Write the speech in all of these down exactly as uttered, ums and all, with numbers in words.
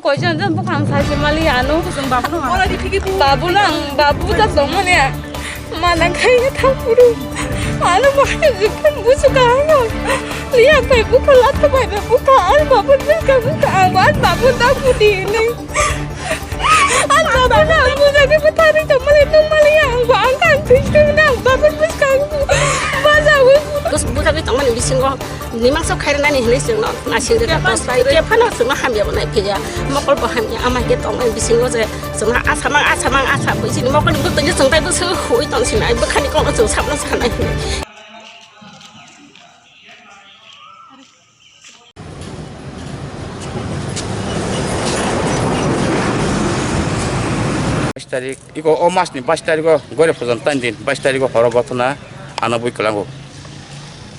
Koijon jon bukhang sai se mali ano. Babu nang, babu ta tong mani. Mana khai thang puru. Ano mana jikhan busu kahang. Liya kai bukha lat kai bukha. Ano babu nang kai bukha. Ano babu ta pudi ni. Ano babu nang buja ke butari tong mali tong mali. Ano ba ang kan tui tui nang babu busu kahang. Baja wi. Bus buja ke tong mani bisingo. Nimang sok khairnani hinwi chwngno asing rwkha, tos bai khe phano chwngno hamya bo nai phiya. Mokol bo hamya, ama khe tongmani bisingo je chwngno asamang, asamang, asa bui chini mokolni bwtwini chwng tei bwswk hui tong sinai, bwkhani kokno chwng sabno sanai hinwi. Bais tarik, iko o mas ni bais tarik o gore phujan tan din, bais tarik o horo gothona ano bui kwlango.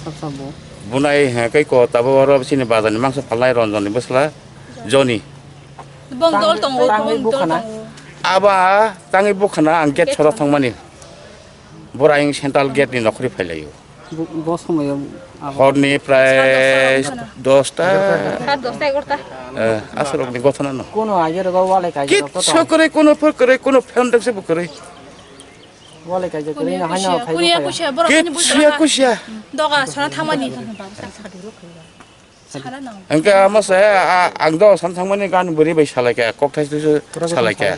Acha bo. Bunai, he, kai ko tabo oro chini bazar ni mangso phalnai Ranjan ni bwsla Joni. Bong dol tongo, tangwi bong dol bukhana. Tongo. Aba tangwi bukhana ang gate sora thangmani. Bora ang central gate ni nokhri phailaio. Bo, bo somoyo abo. Horni prai dosta. Sat dosta, egarota. Eh, aswrokni gothona no. Kono age rogo wale kaje rok to. Kitsu kwrwi, kono phor kwrwi, kono phendek se bo kwrwi. Wale kaje kwrwi na haino khai. Kuria kusia, borok ni bui. Kitsu kusia. Doga sona thangmani. Sara nang. Engke amo se, a, ang do san thangmani gan buri bai salaikha, kok thai su salaikha.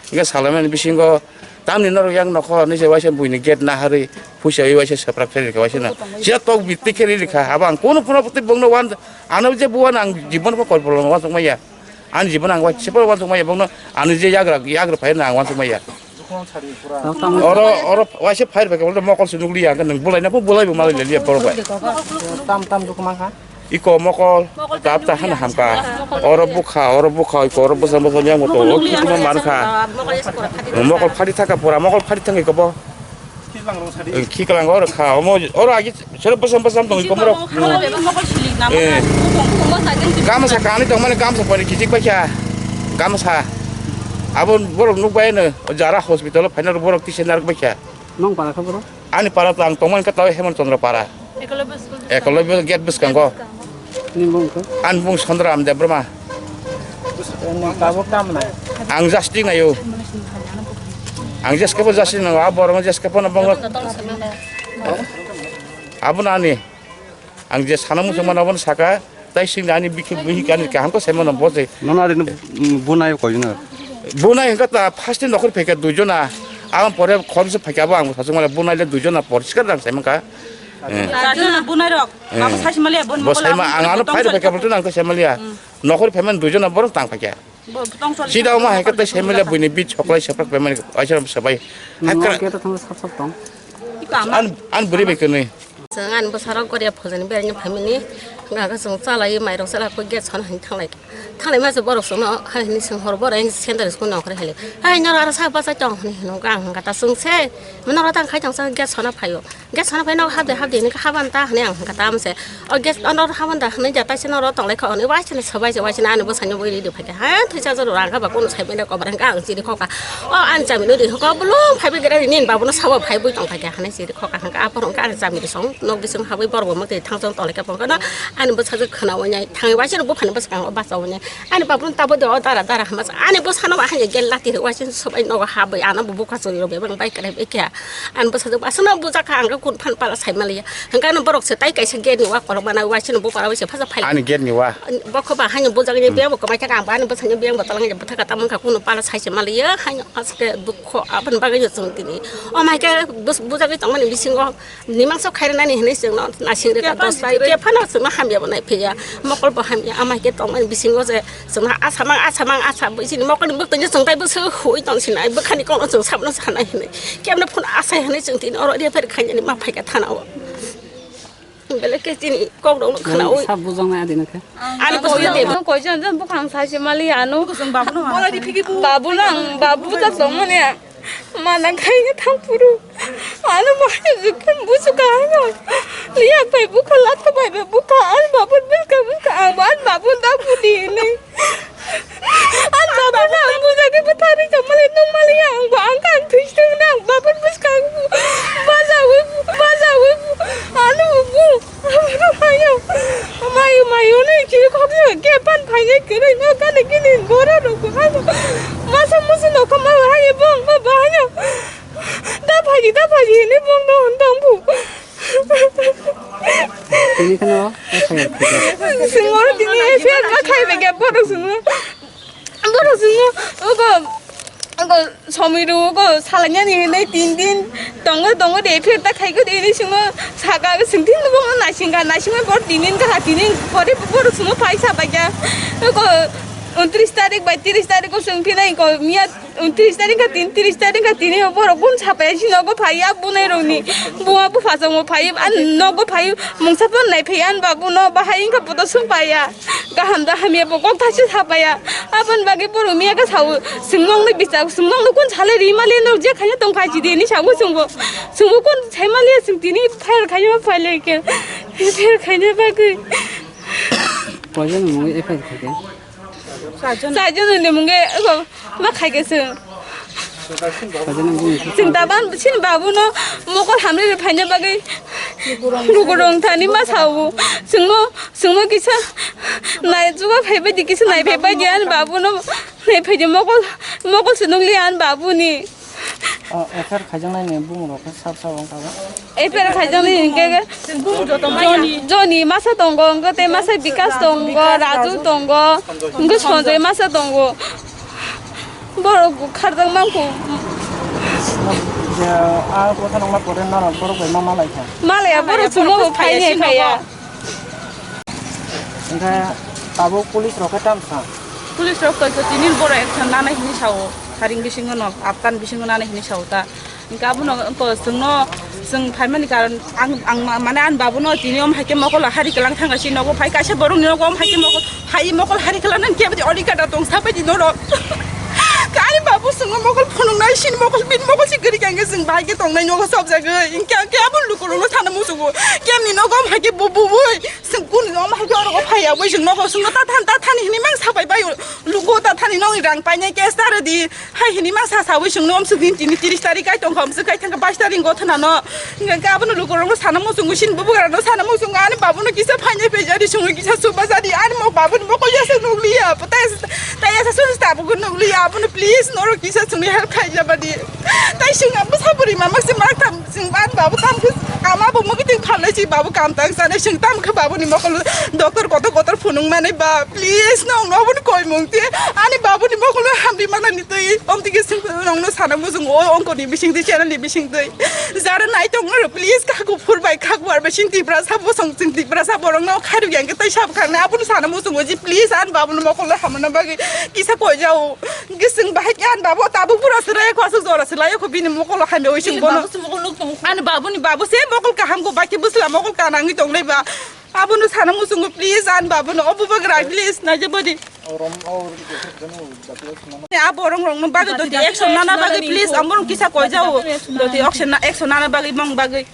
Engke salaimani bisingo tamni norok yang nokho ni se waisa buini gate naharwi puisa wi waisa saprak thai rikha waisa na. Sia tok bitti khe ri rikha. Abo ang kono phano bwtwi bongno wan, ano je buwan ang jibon pho kol polo wan sokmaya. Ani jibon ang waisa pho wan sokmaya bongno ani je yagra, yagra phai na ang wan sokmaya. Oro, oro waisa phai rikha mokol se nukliya ang nung bulai na pho bulai bo malai liya borok bai. Tam tam dukuma kha. Iko mokol, mokol tap ta hana hamka. Oro bukha, oro bukha, iko oro bwsam bwsam yang moto, o kituma mankha. Mokol phari thaka pura, mokol phari thangwi kobo. Khiklang oro kha, omo, oro agi, sero bwsam bwsam tongwi komoro. Eh. Gamsa kani tongmani gamsa pori kichik paikha. Gamsa. Abo borok nukbai no, jara hospital o phaina borok tisenar baikha. Nong para kha borok? Ani para to ang tongmani khe tawai Hemon Chandra para. Ekolobya school. Ekolobya gate bwskango. Ni bung khe? Ani bung Sondra Am Debbarma. Ni tabuk tam nai? Ang jasting nayo. Ang jeske bo jasting nayo. A borok jeske bo na bongo. Abo na ani. Ang je sana muchung mano abo saka. Tai sing ani bikhe bihik ani kaham ko semo no boje. Nono ari no bunai koi no. Bunai hingka ta first ni nokhor pheka dui jona. Ang pore khoroksa phaka bo ang sachung male bunai le dui jona poriskar dang sai mangka. Char jona bunai rok. Eh. Abo sai male bon. Bo sai ma ang ano phai phaka bultu nang to sai maliya. Hmm. Nokhor pheman dui jona borok tang phaka. Sida ma hai ka tai sai maliya buini bit choklai saprak pheman aisa sabai. Hakra. An an buri bai kene. Chwng ani bwsarok goria phojani beraina phaimani, hwnkha khe chwng chalai mairok chalai kho gas sona hinwi thanglai, thanglai masa borok chwngno hai hinwi swng horo borok sandal school nongkhorwi hai le, hai noro aro sak bachai tong hinwi hino hwnkha ang hwnkha ta chwng se, norok tang khai tong gas sona phaio, gas sona phai nogo habde habde hinwi khe habani ta hinwi ang hwnkha ta mase, o gas norok habani ta hinwi ja taisa norok tonglai kha hwnwi waisano swbai se waisano ani bwsano bui ridi phaikha ha thwisa jora rang kha ba kunu sai manya kobrang kha ang chiri khokha. O ani chami no ri hwnkha, bolong phaibai gra ri nini babu no sabo phaibai tong kha khe, hanai se ri khokha hwnkha, aphuru hwnkha ani chami ri song nok bising habwi borok bo mwtai thang chong tole khe bongkha no ani bwsajwk khwna wngnai thangwi waisa no buphani bwskango bacha wngnai ani babu no tabuk de o dara dara hama ani bwsa no ba hanya gel lati rw waisa sobai nogo habwi ano bo bukha chwrwi rw bebak bai kwrwi bai khe ani bwsajwk aswk no bujak kha ang khe kun phan pala sai maliya hwnkha no borok se tai kaisa gate ni wa kolok mana waisa no bupara waisa phaja phai ani gate ni wa. Bokho ba haino bujak ni biyang bo kwmai thaka ang bo ani bwsani biyang bo twlang bwthaka tamung kha kunu pala sai se maliya haino aske dukho aboni bagwi no chwng tini o mai khe bus-, bujagwi tongmani bisingo nimang sok khairnani hinwi chwngno nasing rwkha dos bai khe phano chwngno hamya bo nai phiya mokol bo hamya amai khe tongmani bisingo je chwngno asamang asamang asa bwsini mokolni bwtwini chwng tai bwswk hui tong sinai bwkhani kokno chwng sabno sanai hinwi kebno phano asai hinwi chwng tini oro refer khainani ma phaikha thana o. Belai khe chini kok rok no khwnawi. Sab bujang nai adi nokhe. Ani bwsajwk de. Ang koijon jon bukhang sai se mali ano. Babu nang, babu ta tong mani. Mana khai thang puru. Ano mani jukhan busu kahang. Liya pai bukha lat pai bukha. An babu bukha bukha. An babu da budi ni. Ang baba na ang bujagwi bwtharwi tongmali nungmali ang bo ang kang thwi thwi na ang baba bwskang bajawi bajawi ano bu mayo mayo mayo ni chiri khokni ke pan phaini kwrwi no kani kini bo Tini bongno hwn tong bu. Tini kheno F I R khaijak. Singor tini F I R ma khai begya borok singno. Borok singno ogo ogo somiru ogo salainani hinwi tin din tongo tongo de F I R ta khai godi hinwi singno saka singtin bongno naisingkha naisingma bor tinin kha tinin pore borok singno phai sa bagya ogo untris tarik bai tris tarik o singphinai ko miya Untris tarik ka tin, tris tarik ka tini borok kun sapaya si nogo phaiya bunai rokni buma bupha chongbo phaiya an nogo phaiya mungsa pon nai phaiya an babu no bahai wngkha bodo sung paiya kaham da hamya bo kok thachi sapaya abon bagwi borok miya ka sao sumnong ni bichak sumnong ni kun sale ri mali no je khanya tong khai chidi ni sao sungbo sungbo kun sai mali sung tini phair khanya phaile ke phair khanya bagwi. Koijon mungwi F I R khaikhe? Sajona ni mungwi ego ma khaikhe sung. Sajona mungwi. Sung taban sin babu no mokol hamri ri phaina bagwi rugurong thani ma sao. Sungmo sungmo kisa nai juga phaibai di kisa nai phaibai di an babu no nai phai di mokol mokol sunung li an babu ni. O, F I R khaijaknai ni bumung rok khe sab sab wng kha ba? F I R khaijaknai hingke ke Joni. Joni masa tongo, hingke te masa Bikas tongo, Raju tongo, hingke Sonjoy masa tongo. Borok kharjak mangkho. Je, a kotha nangma pore norok borok bai ma malai kha. Malaya borok sumo bo phai hai phaiya. Hingke tabuk police rok khe tam sa? Police rok to tini borok ekta nanai hini sao, haring bisingo no, aptan bisingo nanai hini sao ta. Hingke abono to chwngno, chwng phaimani karon ang, ang ma-, mane ani babuno tini om haikhe mokol hari kwlang thangkha si nogo phai kaisa borokni nogo om haikhe mokol hai mokol hari kwlangnani keboni odhikar da tong sabaidi norok. Ani babu chwngno mokol phunuknai sini mokol bini mokol si giri kangkhe chwng bahai khe tongnai nogo sobjagwi. Hingke ang khe abono lukurokno sana muchungo. Kemni nogo om haikhe bo bubui. Chwng kuni no ma hwnkhe oro phai ya, bui chwng nogo chwngno ta than, ta thani hwnwi mang sapai bai o. Lugo ta thani nokni rang painai cash ta rwdi. Hai hwnwi mang sa saui chwngno omswk din tini tris tarik kai tongkha, omswk kai thangkha bais tarik go thana no. Hwnkhe abono lugo rokno sana muchungo, sini bubagra no sana muchungo, ani babuno kisa phainai phaijadi chwngno kisa chuba jadi, ani mo babuni mokol yasa nukliya, tai yasa, tai yasa sunu tabuk nukliya, abono please norok kisa chwngno help khaijabadi. Tai chwng abo saburi mama se mak tham. Chwng ani babu tam khe ama bo mwkhwtwng phalnai si babu kam tang sanai chwng tam khe babuni mokol doctor kotor kotor phunuk mani ba please nong no boni koimung te ani babuni mokol hamri manani twi omtike chwng nong no sana muchung o ongkoni bising twi channel ni bising twi jara nai tong aro please kha kuphur bai kha kuar bai chwng Tiprasa bosong chwng Tiprasa borok no khairok yang khe tai sab khang aboni sana muchung o ji please ani babuni mokol hamna bagwi kisa koi jao. Gising bahai khe ani babo tabuk bura se raya kho aswk jora se layo kho bini mokolo hamya oi sing bono. Ani babuni babu se mokol kaham kho bai khe bwsla mokol kanangwi tongnai ba. Abono sana muchungo please ani babono obo bagra please naijabadi. Abo rong rong no bagwi doti action nana bagwi please amborong kisa koi jao. Doti action na action nana bagwi mong bagwi.